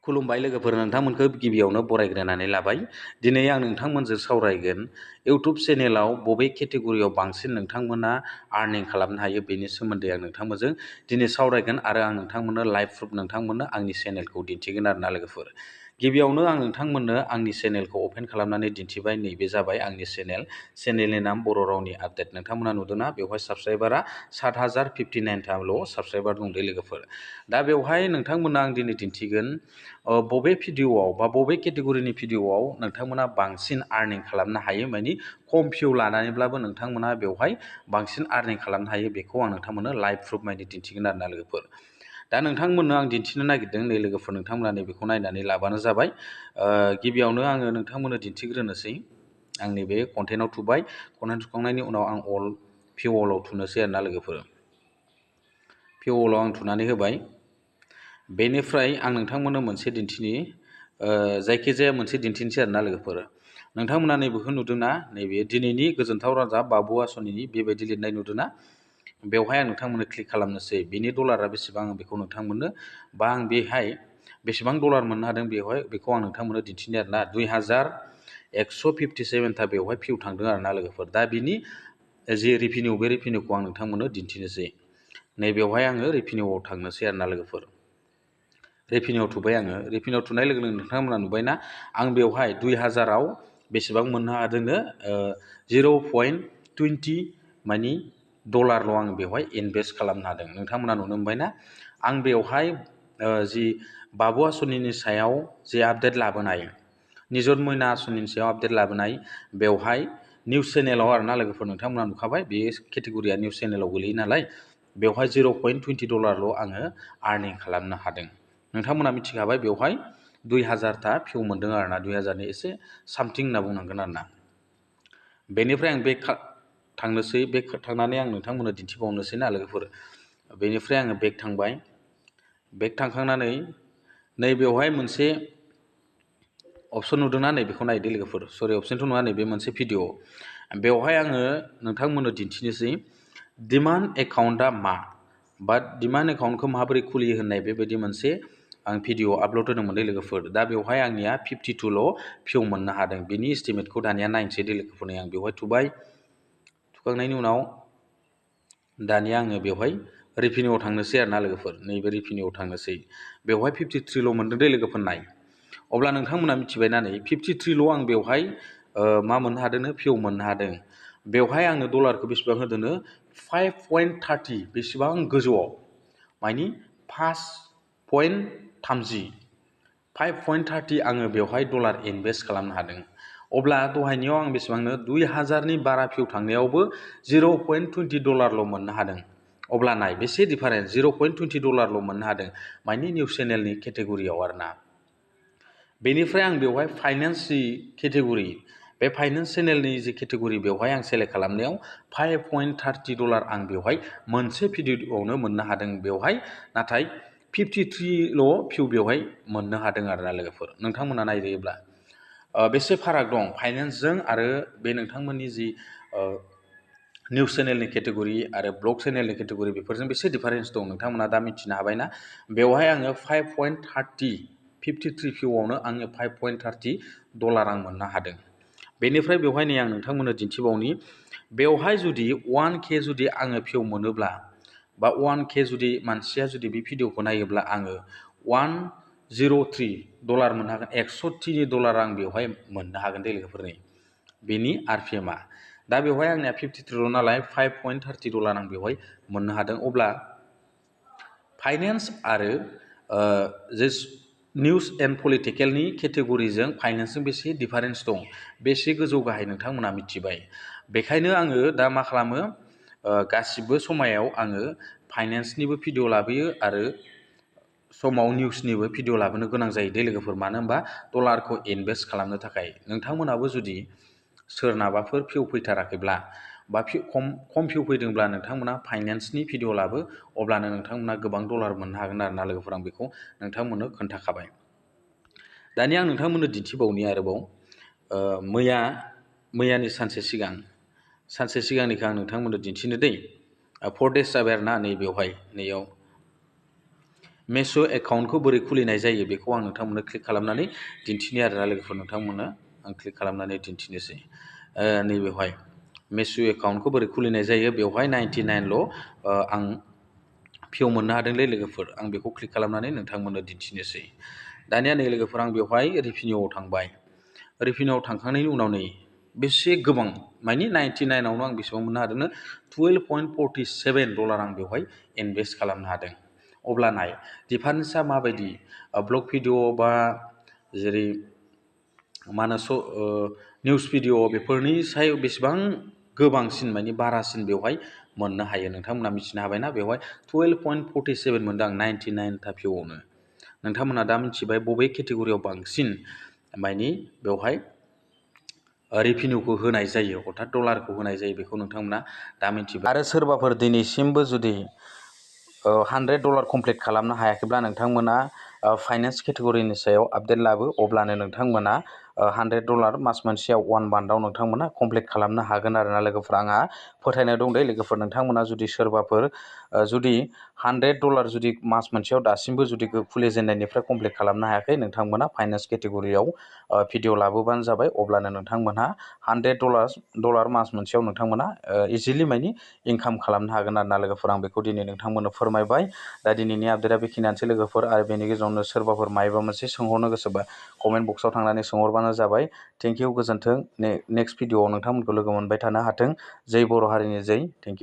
खुलुमबाय लोगोफोर, नोंथांमोनखौ गिबियावनो बरायग्रोनानै लाबाय। दिनै आं नोंथांमोनजों सावरायगोन इउटुब चेनेलाव बबे केटेगरियाव बांसिन नोंथांमोना आर्निं खालामनो हायो बेनि सोमोन्दै आं नोंथांमोनजों दिनै सावरायगोन आरो आं नोंथांमोननो लाइभ प्रुफ नोंथांमोननो आंनि चेनेलखौ दिन्थिगोन आरोना लोगोफोर। गिबियावनो आं नोंथांमोननो आंनि चेनेलखौ अपेन खालामनानै दिन्थिबाय। नैबे जाबाय आंनि चेनेलनि नाम बर' रावनि आपडेट। नोंथांमोना नुदोंना बेवहाय साबस्क्राइबारा 7059थाल' साबस्क्राइबार दं दे लोगोफोर। दा बेवहाय नोंथांमोननो आं दिनै दिन्थिगोन बबे भिडिअ'आव बा बबे केटेगरिनि भिडिअ'आव नोंथांमोना बांसिन आर्निं खालामनो हायो, मानि खम भिउ लानानैब्लाबो नोंथांमोना बेवहाय बांसिन आर्निं खालामनो हायो, बेखौ आं नोंथांमोननो लाइभ प्रुफ बायदि दिन्थिगोन आरोना लोगोफोर। दा नोंथांमोननो आं दिन्थिनो नागिरदों नै लोगोफोर, नोंथांमोना नैबेखौ नायनानै लाबानो जाबाय। गिबियावनो आङो नोंथांमोननो दिन्थिग्रोनोसै। आंनि बे कन्टेन्टआव थुबाय, कन्टेन्ट थुखांनायनि उनाव आं भिउ अलाव थुनोसै आरोना लोगोफोर। भिउ अलाव आं थुनानै होबाय। बेनिफ्राय आं नोंथांमोननो मोनसे दिन्थिनि, जायखिजाया मोनसे दिन्थिनोसै आरोना लोगोफोर। नोंथांमोना नैबेखौ नुदोंना, नैबे दिनैनि गोजोनथाव राजा बाबु आसनिनि बेबायदि लिरनाय नुदोंना, बेवहाय आं नोंथांमोननो क्लिक खालामनोसै। बेनि डलारा बेसेबां आं बेखौ नोंथांमोननो, बा आं बेहाय बेसेबां डलार मोननो हादों बेखौ आं नोंथांमोननो दिन्थिनो आरोना। 2157 बेवहाय भिउ थांदों आरोना लोगोफोर। दा बिनि जे रेभिनिउ, बे रेभिनिउखौ आं नोंथांमोननो दिन्थिनोसै। नैबेवहाय आङो रेभिनिउआव थांनोसै आरोना लोगोफोर। रेभिनिउआव थुबाय आङो। रेभिनिउआव थुनाय लोगो लोगो नोंथांमोना नुबायना, आं बेवहाय 2000आव बेसेबां मोननो हादोंनो, 0.20 मानि डलारल' आं बेवहाय इनभेस्ट खालामनो हादों। नोंथांमोना नुनो मोनबायना, आं बेवहाय जि बाबु आसनिनि सायाव जे आपडेट लाबोनाय, निजत मयना आसनिनि सायाव आपडेट लाबोनाय, बेवहाय निउस चेनेलाव आरोना लोगोफोर, नोंथांमोना नुखाबाय बे केटेगरिया निउस चेनेलाव गोलैयो नालाय, बेवहाय 0.20 डलारल' आङो आर्निं खालामनो हादों। नोंथांमोना मिथिखाबाय बेवहाय 2000था भिउ मोनदों आरोना, 2000नि एसे सामथिं होनना बुंनांगोन आरोना। बेनिफ्राय आं बेक थांनोसै, बेक थांनानै आं नोंथांमोननो दिन्थिबावनोसै ना लोगोफोर। बेनिफ्राय आङो बेक थांबाय। बेक थांखांनानै नैबेवहाय मोनसे अपसन नुदोंना, नैबेखौ नायदो लोगोफोर। सरि, अपसनथ' नङा, नैबे मोनसे भिडिअ'। बेवहाय आङो नोंथांमोननो दिन्थिनोसै डिमान्ड एकाउन्टआ मा, बा डिमान्ड एकाउन्टखौ माबोरै खुलियो होननाय बेबायदि मोनसे आं भिडिअ आपल'ड होदोंमोन दे लोगोफोर। दा बेवहाय आंनिया 52ल' भिउ मोननो हादों। बिनि एस्टिमेटखौ दानिया नायनोसै दे लोगोफोरनि। आं बेवहाय थुबाय, थुखांनायनि उनाव दानिया आङो बेवहाय रेभिनिउआव थांनोसै आरोना लोगोफोर। नैबे रेभिनिउआव थांनोसै। बेवहाय 53ल' मोनदों दे लोगोफोर नाय। अब्ला नोंथांमोना मिथिबायना, नै 53ल' आं बेवहाय मा मोननो हादोंनो, भिउ मोननो हादों। बेवहाय आङो डलारखौ बेसेबां होदोंनो, 5.30, बेसेबां गोजौआव, मानि 5.30 आङो बेवहाय डलार इनभेस्ट खालामनो हादों। अब्ला दहायनियाव आं बेसेबांनो 2000नि बारा भिउ थांनायावबो 0.20 डलारल' मोननो हादों। अब्ला नाय बेसे डिफारेन्स, 0.20 डलारल' मोननो हादों, मानि निउस चेनेलनि केटेगरियाव आरोना। बेनिफ्राय आं बेवहाय फाइनेन्स जि केटेगरि, बे फाइनेन्स चेनेलनि जि केटेगरि, बेवहाय आं सेलेक्ट खालामनायाव 5.30 डलार आं बेवहाय मोनसे भिडिअ'आवनो मोननो हादों। बेवहाय नाथाय 53ल' भिउ बेवहाय मोननो हादों आरोना लोगोफोर। नोंथांमोना नायजायोब्ला बेसे फाराग दं फाइनेन्सजों आरो बे नोंथांमोननि जि निउस चेनेलनि केटेगरि आरो ब्लग चेनेलनि केटेगरि, बेफोरजों बेसे डिफारेन्स दं नोंथांमोना दा मिथिनो हाबायना। बेवहाय आङो 5.30, 53 भिउआवनो आङो 5.30 डलार आं मोननो हादों। बेनिफ्राय बेवहाय नै आं नोंथांमोननो दिन्थिबावनि, बेवहाय जुदि 1K जुदि आङो भिउ मोनोब्ला, बा 1K जुदि मानसिया जुदि बे भिडिअ'खौ नायोब्ला, आङो 103 डलार मोननो हागोन। 103 डलार आं बेवहाय मोननो हागोन दे लोगोफोरनि बेनि RPMआ। दा बेवहाय आंनिया 53ल' नालाय 5.30 डलार आं बेवहाय मोननो हादों। अब्ला फाइनेन्स आरो जे निउस एन्ड पलिटिकेलनि केटेगरिजों फाइनेन्सजों बेसे डिफारेन्स दं, बेसे गोजौ गाहाय नोंथांमोना मिथिबाय। बेखायनो आङो दा मा खालामो, गासिबो समायाव आङो फाइनेन्सनिबो भिडिअ लाबोयो आरो समाव निउसनिबो भिडिअ लाबोनो गोनां जायो दे लोगोफोर। मानो होनबा डलारखौ इनभेस्ट खालामनो थाखाय। नोंथांमोनाबो जुदि सोरनाबाफोर भिउ फैथाराखैब्ला, बा खम भिउ फैदोंब्ला, नोंथांमोना फाइनेन्सनि भिडिअ लाबो, अब्लानो नोंथांमोना गोबां डलार मोननो हागोन आरोना लोगोफोर। आं बेखौ नोंथांमोननो खोन्थाखाबाय। दानिया आं नोंथांमोननो दिन्थिबावनि आरोबाव मैयानि सानसे सिगांनिखौ आं नोंथांमोननो दिन्थिनो दै। 4 डेज जाबाय आरोना, नैयाव मेस' एकाउन्टखौ बोरै खुलिनाय जायो बेखौ आं नोंथांमोननो क्लिक खालामनानै दिन्थिनि आरोना लोगोफोर, नोंथांमोननो आं क्लिक खालामनानै दिन्थिनोसै। नैबेवहाय मेस' एकाउन्टखौ बोरै खुलिनाय जायो, बेवहाय 99ल' आं पिअ मोननो हादोंलै लोगोफोर। आं बेखौ क्लिक खालामनानै नोंथांमोननो दिन्थिनोसै। दानिया नै लोगोफोर आं बेवहाय रिभिनिउआव थांबाय। रिभिनिउआव थांखांनायनि उनाव नै बेसे गोबां मानि 99आवनो आं बेसेबां मोननो हादोंनो $12.47 आं बेवहाय इनभेस्ट खालामनो हादों। अब्ला नाय डिफारेन्सआ माबायदि, ब्लग भिडिअ बा जेरै मा होनो निउस भिडिअ बेफोरनि सायाव बेसेबां गोबांसिन माने बारासिन बेवहाय मोननो हायो नोंथांमोना मिथिनो हाबायना। बेवहाय 12.47 मोनदों आं 99था भिउआवनो। नोंथांमोना दा मिथिबाय बबे केटेगरियाव बांसिन माने बेवहाय रिभिनिउखौ होनाय जायो, अर्थात डलारखौ होनाय जायो, बेखौ नोंथांमोना दा मिथिबाय। आरो सोरबाफोर दिनैसिमबो जुदि $100 कमप्लिट खालामनो हायाखैब्ला नोंथांमोना फाइनेन्स केटेगरिनि सायाव आपडेट लाबो, अब्लानो नोंथांमोना $100 मास मोनसेयाव 1 मान्थआव नोंथांमोना कमप्लिट खालामनो हागोन आरोना लोगोफोर। आंहा फोथायनाय दं दे लोगोफोर, नोंथांमोना जुदि सोरबाफोर जुदि $100 जुदि मास मोनसेयाव दासिमबो जुदि खुलिजेननायनिफ्राय कमप्लिट खालामनो हायाखै, नोंथांमोना फाइनेन्स केटेगरियाव भिडिअ लाबोबानो जाबाय, अब्लानो नोंथांमोनहा $100 मास मोनसेयाव नोंथांमोना इजिलि मानि इनकाम खालामनो हागोन आरोना लोगोफोर। आं बेखौ दिनै नोंथांमोननो फोरमायबाय। दा दिनैनि आपडेटआ बेखिनियानोसै लोगोफोर, आरो बेनि गेजेरावनो सोरबाफोर मायबा मोनसे सोंहरनो गोसोबा कमेन्ट बक्सआव थांनानै सोंहरबानो जाबाय। थेंक इउ, गोजोन्थों। नेक्स्ट भिडिअआव नोंथांमोनखौ लोगो मोनबाय थानो हाथों। जै बर' हारिनि जै। Thank you.